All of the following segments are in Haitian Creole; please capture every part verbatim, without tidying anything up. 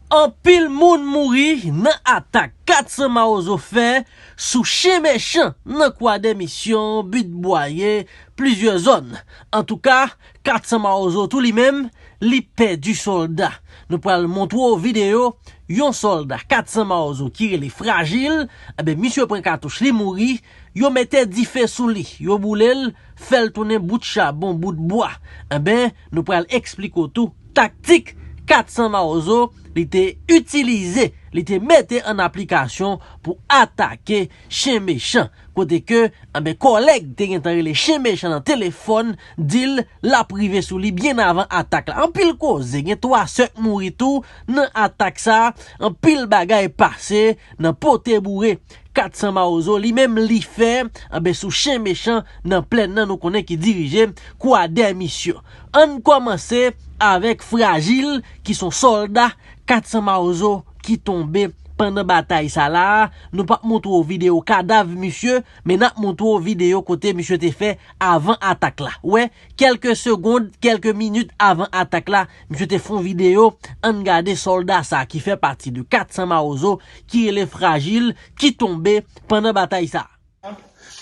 Anpil moun mouri nan atak kat san Mawozo fè sou chen mechan nan Kwadèmisyon, Bit Bwaye, plizyè zòn. Antouka, kat san Mawozo tou li menm, li pèdi sòlda. Nou pral montre w videyo yon sòlda kat san Mawozo ki rele Frajil, enben, misye pran katouch, li mouri, yo mete dife sou li, yo boule l, fè l tounen bout chabon, bout bwa. Enben, nou pral eksplike w tou taktik kat san Mawozo li te itilize, li te mete an aplikasyon pou atake chen mechan. Kote ke, enben, kòlèg te gentan rele chen mechan nan telefòn, di l l ap rive sou li byen avan atak la. Anpil koze, gen twa sè k mouri tou nan atak sa, anpil bagay pase nan pote boure. Kat san Mawozo, li menm li fè, enben, sou chen mechan nan plèn nan, nou konnen ki dirije Kwadèmisyon. Ann kòmanse avèk Frajil, ki s on sòlda kat san Mawozo ki tonbe pandan batay sa la. Nou p ap montre w videyo kadav misye, men n ap montre w videyo kote misye te fè avan atak la. Wè, kèlke segond, kèlke minit avan atak la, misye te fè yon videyo. Ann gade sòlda sa ki fè pati de kat san Mawozo, ki rele Frajil, ki tonbe pandan batay sa.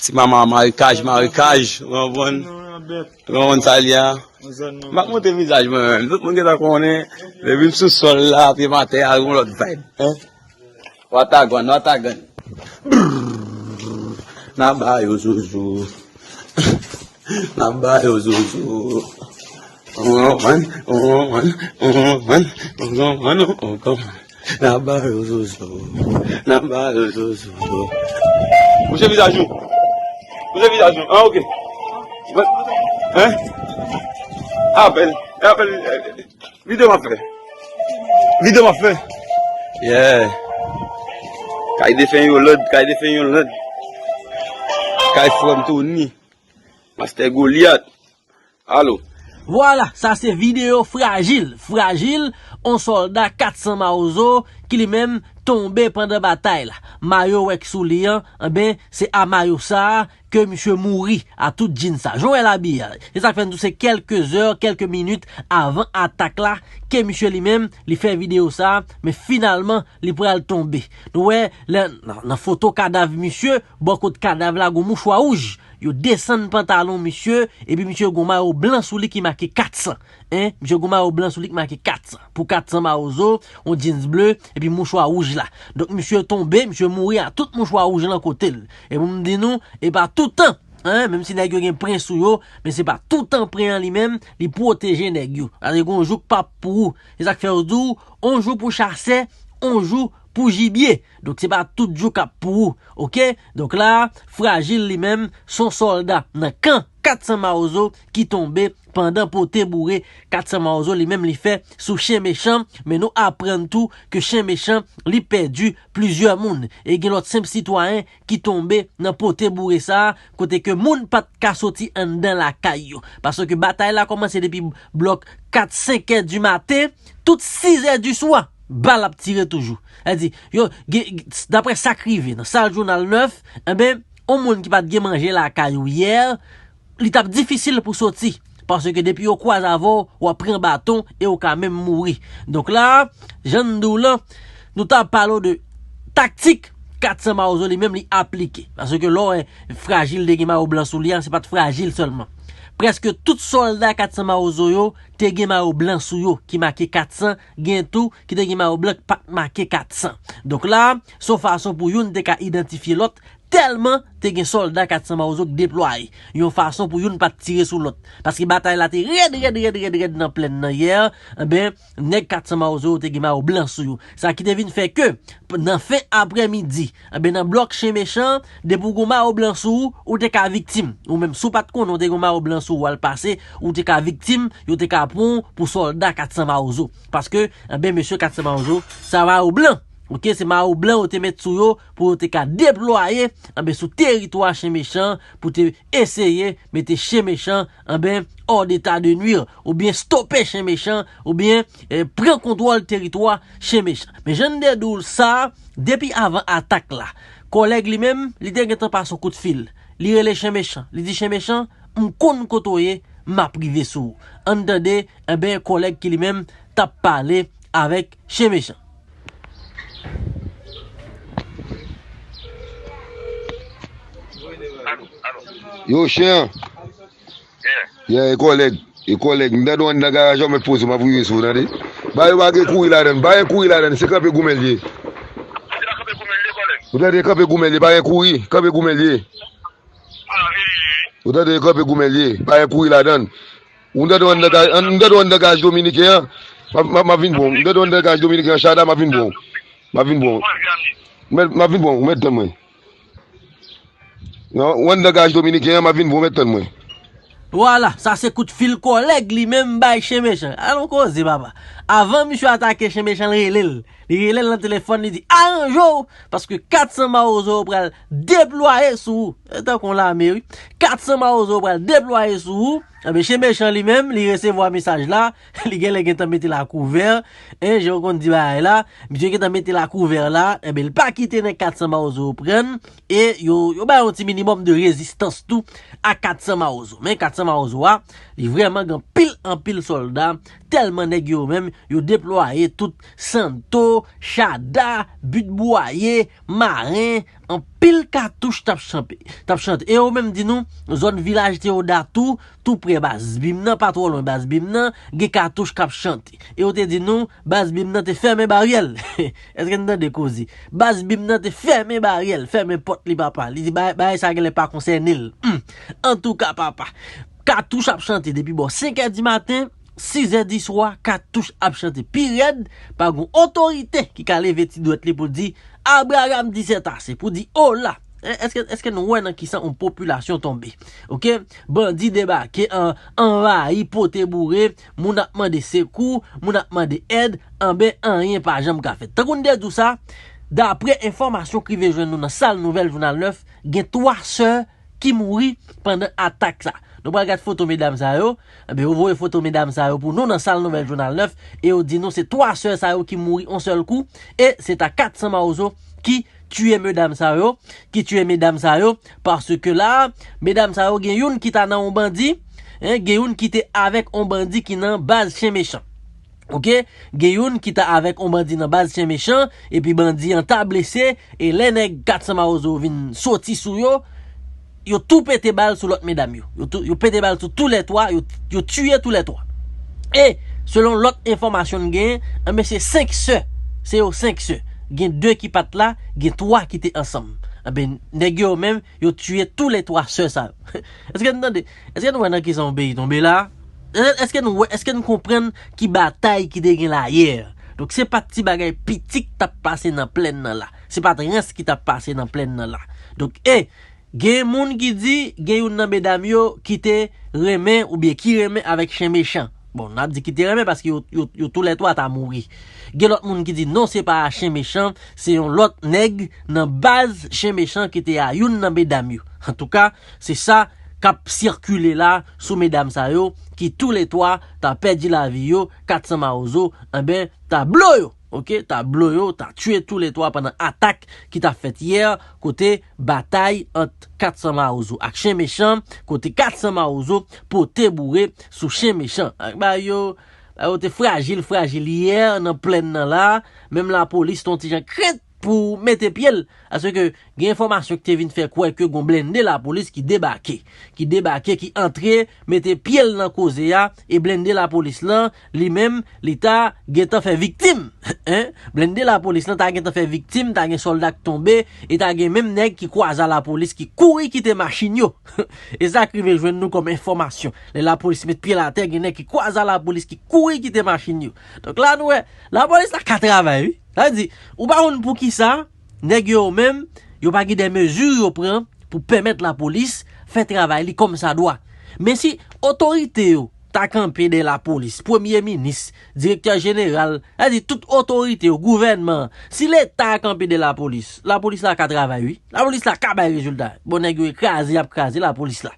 Ti mama marikaj, marikaj, ou konprann? Ou konprann sa l ye a? M ap montre vizaj mwen menm. Tout moun gentan konnen, depi m sou sòl la, pye m atè a, yon lòt vibe. Hein? Watagan, watagan. N ap ba yo zouzou. N ap ba yo zouzou. N ap ba yo zouzou. N ap ba yo zouzou. Bouche vizaj ou. Bouche vizaj ou. Ah, ok. Hein? Apèl. Apèl. Videyo m ap fè. Videyo m ap fè. Yeah. Kay defen yon lòd, kay defen yon lòd. Kay frè m Tony. Mastè Goliath. Alo. Vwala, sa se videyo Frajil. Frajil, on sòlda kat san Mawozo ki li menm tonbe pandan batay la. Mayo w wè k sou li an, enben, se a mayo sa a ke misye mouri a tout djins sa. Jan w wè l abiye a. Se sa k fè n di w se kèlke zè, kèlke minit avan atak la ke misye li menm, li fè videyo sa a, men finalman, li pral tonbe. Nou wè, lè, nan, nan foto kadav misye, bò kot kadav la, gon mouchwa wouj. Yo desann pantalon misye, epi misye gon mayo blan sou li ki make kat san. Hein? Misye gon mayo blan sou li ki make kat san. Pou kat san Mawozo, on djins ble, epi mouchwa wouj la. Donk, misye tonbe, misye mouri a tout mouchwa wouj lan kote l. E pou m di nou, e pa toutan, hein, menm si nèg yo gen pren sou yo, men se pa toutan pren an li menm, li pwoteje nèg yo. Sa vle di gon jou k p ap pou ou. Se sa k fè yo di w, on jou pou chasè, on jou pou jibye. Donk, se pa tout jou k ap pou ou, oke? Donk la, Frajil li menm, s on sòlda nan kan kat san Mawozo ki tonbe pandan pote boure kat san Mawozo li menm li fè sou chen mechan, men nou aprann tou ke chen mechan li pèdi plizyè moun. E gen lòt senp sitwayen ki tonbe nan pote boure sa a, kote ke moun pa t ka soti anndan lakay yo. Paske batay la kòmanse depi blòk kat, senk è di maten, tout sis è di swa, bal ap tire toujou. Sa di, yo, gen, daprè sa k rive nan sal jounal nèf, enben, yon moun ki pa t gen manje lakay ou yè, li t ap difisil pou soti. Paske depi yo kwaze avè w, w ap pran baton e w ka menm mouri. Donk la, jan n di w lan, nou t ap pale w de taktik kat san Mawozo li menm li aplike. Paske lè w wè Frajil te gen mayo blan sou li a, se pa t Frajil sèlman. Prèske tout sòlda kat san Mawozo yo te gen mayo blan sou yo ki make kat san, gen tou ki te gen mayo blan k pa t make kat san. Donk la, s on fason pou youn te ka idantifye lòt, tèlman te gen sòlda kat san Mawozo k deplwaye, yon fason pou youn pa t tire sou lòt. Paske batay la te rèd, rèd, rèd, rèd, rèd nan plèn nan yè, enben, nèg kat san Mawozo yo te gen mayo blan sou yo. Sa ki te vin fè ke, p-, nan fen aprèmidi, enben, nan blòk chen mechan, depi w gon mayo blan sou ou, ou te ka viktim. Ou menm, si w pa t konnen w te gon mayo blan sou ou al pase, ou te ka viktim, yo te ka pran w pou sòlda kat san Mawozo. Paske, enben, mesye kat san Mawozo, sa mayo blan. Oke, se mayo blan yo te met sou yo pou yo te ka deplwaye, enben, sou teritwa chen mechan, pou te eseye mete chen mechan, enben, hors d'état de nuire, oubyen stope chen mechan, oubyen, eh, pran kontwòl teritwa chen mechan. Men jan n te di w sa, depi avan atak la, kòlèg li menm, li te gentan pase yon kout fil. Li rele chen mechan. Li di chen mechan, "M konn kote w ye, m ap rive sou ou." Ann tande, enben, kòlèg ki li menm t ap pale avèk chen mechan. Yo, chen an. Yeah. Yeah, e kòlèg. E kòlèg. M tande w anndan garaj la, w mèt poze w, m ap rive sou ou, tande. Ba yo pa gen kouri ladann. Ba gen kouri ladann. Se kanpe goumen l ye. Se pa kanpe goumen l ye, kòlèg. Ou tande, kanpe goumen l ye. Pa gen kouri. Kanpe goumen l ye. Ah, e, e, e. Ou tande, kanpe goumen l ye. Pa gen kouri ladann. Ou tande w anndan ga-, an-, m tande w anndan garaj dominiken an. M ap, m ap, m ap vin bon. M tande w anndan garaj dominiken an, Chada, m ap vin bon. M ap vin bon. M ap vin bon. Ou mèt tann mwen. Non, ou anndan garaj dominiken an, m ap vin bon, mèt tann mwen. Vwala, sa se kout fil kòlèg li menm bay chen mechan. Alon koze, papa. Avan misye atake chen mechan, l rele l. Li rele l nan telefòn, li di, "Aranje w, paske kat san mawozo yo pral deplwaye sou ou." E tankou yon lame, wi. Kat san mawozo yo pral deplwaye sou ou. Enben, chen mechan li menm, li resevwa mesaj la, li genlè gentan mete l a kouvè. En, jan yo konn di bagay la, misye gentan mete l a kouvè la, enben, li pa kite nèg kat san mawozo yo pran l. E yo, yo bay yon ti minimòm de rezistans tou a kat san mawozo. Men kat san mawozo a, li vrèman gen anpil, anpil sòlda, tèlman nèg yo menm, yo deplwaye tout Santo, Chada, But Bwaye, Maren, anpil katouch t ap chanpe, t ap chante. E yo menm di nou, zòn Vilaj Teoda tou, tou prè baz Bim nan, pa twò lwen baz Bim nan, gen katouch k ap chante. E yo te di nou, baz Bim nan te fèmen baryè l. Èske n tande koze? Baz Bim nan te fèmen baryè l, fèmen pòt li, papa. Li di, "Bagay, bagay sa genlè pa konsène l." Hmm. Antouka, papa, katouch ap chante depi bò senk è di maten, sis è di swa, katouch ap chante pi rèd, pa gon otorite ki ka leve ti dwèt li pou l di, "Abraham di sètase," pou di, "Ola!" En, èske, èske nou wè nan kisa yon popilasyon tonbe? Oke? Bandi debake, an, anvayi, pote boure, moun ap mande sekou, moun ap mande èd, anben anyen pa janm ka fèt. Tankou n te di w sa, daprè enfòmasyon k rive jwenn nou nan sal nouvèl Jounal nèf, gen twa sè ki mouri pandan atak sa. Nou pral gad foto medam sa yo. Enben, yo voye foto medam sa yo pou nou nan sal nouvèl Jounal nèf, e yo di nou se twa sè sa yo ki mouri yon sèl kou, e se ta kat san mawozo ki tiye medam sa yo, ki tiye medam sa yo, paske la, medam sa yo gen youn ki ta nan yon bandi, en, gen youn ki te avèk yon bandi ki nan baz chen mechan. Oke? Gen youn ki ta avèk yon bandi nan baz chen mechan, epi bandi an ta blese, e lè nèg kat san mawozo vin soti sou yo, yo tou pete bal sou lòt medam yo. Yo tou, yo pete bal sou toulètwa, yo, yo tiye toulètwa. E, selon lòt enfòmasyon n genyen, enben se senk sè, se yo senk sè. Gen de ki pa t la, gen twa ki te ansanm. Enben, nèg yo menm, yo tiye toulètwa sè sa yo. Èske n tande? Èske n wè nan kisa yon peyi tonbe la? Èske n wè, èske n konprann ki batay ki te gen la yè? Donk, se pa t ti bagay piti k t ap pase nan plèn nan la. Se pa t rans ki t ap pase nan plèn nan la. Donk, e, gen moun ki di, gen youn nan medam yo ki te renmen oubyen ki renmen avèk chen mechan. Bon, n ap di ki te renmen paske yo, yo, yo toulètwa ta mouri. Gen lòt moun ki di non, se pa chen mechan, se yon lòt nèg nan baz chen mechan ki te a youn nan medam yo. Antouka, se sa k ap sikile la sou medam sa yo ki toulètwa ta pèdi lavi yo, kat san mawozo, enben, ta blo yo. Oke, ta blo yo, ta tiye toulètwa pandan atak ki ta fèt yè, kote batay ant kat san mawozo ak chen mechan, kote kat san mawozo pote boure sou chen mechan. Ak ba yo, ba yo te frajil, frajil yè nan plèn nan la, menm lapolis te yon ti jan krent pou mete pye l. Paske gen enfòmasyon ki te vin fè kwè ke gon blende lapolis ki debake, ki debake, ki antre, mete pye l nan koze a, e blende lapolis lan, li menm, li ta gentan fè viktim. En? Blende lapolis lan ta gentan fè viktim, ta gen sòlda k tonbe, e ta gen menm nèg ki kwaze a lapolis ki kouri kite machin yo. E sa k rive jwenn nou kòm enfòmasyon. Lè lapolis met pye l atè, gen nèg ki kwaze a lapolis ki kouri kite machin yo. Donk la nou wè, lapolis la ka travay, wi. Sa vle di, ou pa konn poukisa, nèg yo menm, yo pa gen de mezi yo pran pou pèmèt lapolis fè travay li kòmsadwa. Men si otorite yo ta kanpe dèyè lapolis, premye minis, direktè jeneral, sa vle di tout otorite yo, gouvènman, si Leta kanpe dèyè lapolis, lapolis la ka travay, wi. Lapolis la ka bay rezilta. Bon, nèg yo kraze, y ap kraze lapolis la.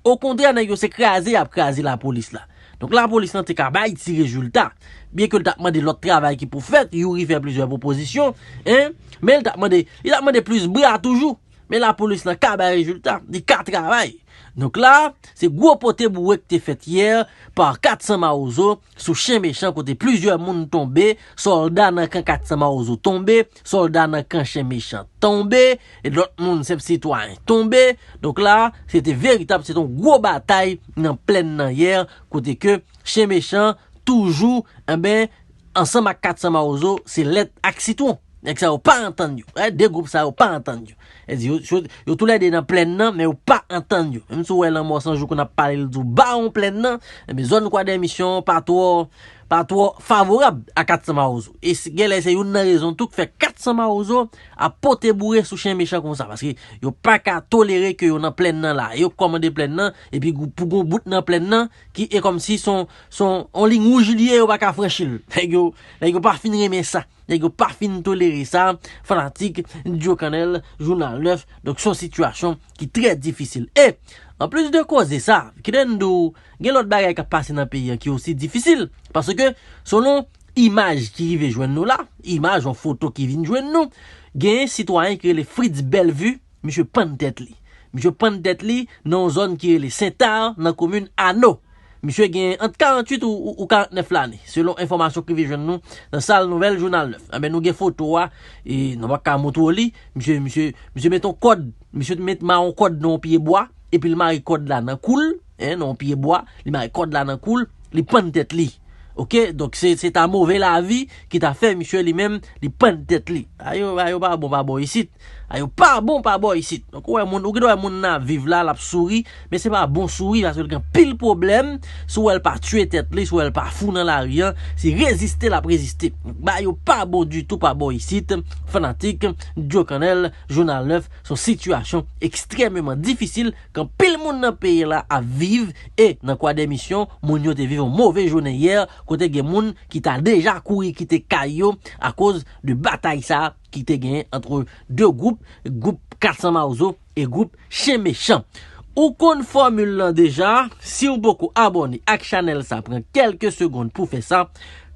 Okontrè, nèg yo se kraze y ap kraze lapolis la. Donk, lapolis lan te ka bay ti rezilta. Byenke l t ap mande lòt travay ki pou fèt, Youri fè plizyè pwopozisyon, en, men l t ap mande, li t ap mande plis bra toujou. Men lapolis lan ka bay rezilta, li ka travay. Donk la, se gwo pote boure ki te fèt yè pa Kat San Mawozo sou Chen Mechan, kote plizyè moun tonbe, sòlda nan kan Kat San Mawozo tonbe, sòlda nan kan Chen Mechan tonbe, e lòt moun, senp sitwayen, tonbe. Donk la, se te veritab, se te yon gwo batay nan plèn nan yè, kote ke Chen Mechan toujou, enben, ansanm ak Kat San Mawozo, se lèt ak sitwon. Nèg sa yo pa antann yo. Eh, de gwoup sa yo pa antann yo. Yo, yo, yo toulède nan plèn nan, men yo pa antann yo. Menm si w wè Lanmò San Jou konn ap pale, l di w bawon plèn nan, enben, zòn Kwadèmisyon pa twò, pa twò favorab a Kat San Mawozo. E si, genlè se youn nan rezon tou k fè Kat San Mawozo ap pote boure sou Chen Mechan konsa. Paske yo pa ka tolere ke yo nan plèn nan la. Yo kòmande plèn nan, epi pou gon bout nan plèn nan, ki e kòmsi son, son, on liy wouj li ye, yo pa ka franchi l. Nèg yo, nèg yo pa fin renmen sa. Nèg yo pa fin tolere sa. Fanatik, Djo Kannèl, Jounal nèf. Donk, se yon sitiyasyon ki trè difisil. E, anplis de koze sa, kite n di w, gen lòt bagay k ap pase nan peyi a ki osi difisil. Paske, selon imaj ki rive jwenn nou la, imaj, yon foto ki vin jwenn nou, gen sitwayen ki rele Fritz Bellevue, misye pann tèt li. Misye pann tèt li nan yon zòn ki rele Sentà, nan komin Ano. Misye gen ant karanntuit ou, ou, ou karantnèf lane, selon enfòmasyon ki rive jwenn nou nan sal nouvèl Jounal nèf. Enben, nou gen foto a, e nou pa ka montre w li. Misye, misye, misye met yon kòd, misye met mare yon kòd nan yon pye bwa, epi l mare kòd la nan kou l, en, nan yon pye bwa, li mare kòd la nan kou l, li pann tèt li. Oke, donk se, se ta move lavi ki ta fè misye li menm, li pann tèt li. A yo, a yo pa bon pa bò isit. A yo pa bon pa bò isit. Donk, ou wè moun, ou gen dwa wè moun nan ap viv la, l ap souri, men se pa bon souri, paske l gen pil pwoblèm. Si w wè l pa tiye tèt li, si w wè l pa fou nan lari a, se reziste l ap reziste. Donk, bagay yo pa bon ditou pa bò isit. Fanatik, Djo Kannèl, Jounal nèf, se yon sitiyasyon ekstrèmeman difisil ke anpil moun nan peyi la ap viv. E nan Kwadèmisyon, moun yo te viv yon move jounen yè, kote gen moun ki ta deja kouri kite kay yo akoz de batay sa ki te genyen ant de gwoup, gwoup Kat San Mawozo e gwoup Chen Mechan. Ou konn fòmil lan deja, si w poko abòne ak chanèl sa, pran kèlke segonn pou fè sa,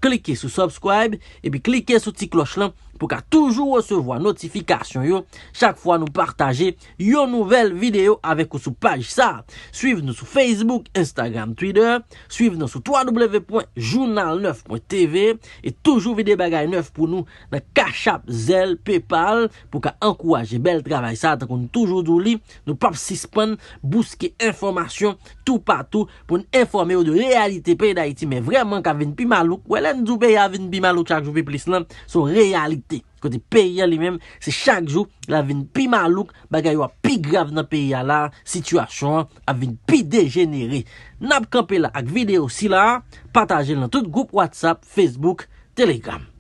klike sou subscribe, epi klike sou ti klòch lan pou w ka toujou resevwa notifikasyon yo chak fwa nou pataje yon nouvèl videyo avèk ou sou paj sa. Swiv nou sou Facebook, Instagram, Twitter. Swiv nou sou w w w pwen jounal nèf pwen t v e toujou vide bagay nèf pou nou nan Cash App, Zelle, PayPal pou ka ankouraje bèl travay sa. Tankou n toujou di w li, nou p ap sispann bouske enfòmasyon toupatou pou n enfòme w de reyalite peyi Dayiti, men vrèman k ap vin pi malouk. Wè, lè n di w peyi a vin pi malouk chak jou pi plis lan, se yon reyalite. Kote peyi a li menm, se chak jou l ap vin pi malouk, bagay yo ap pi grav nan peyi a la, sitiyasyon an ap vin pi dejenere. N ap kanpe la ak videyo sila a, pataje l nan tout gwoup WhatsApp, Facebook, Telegram.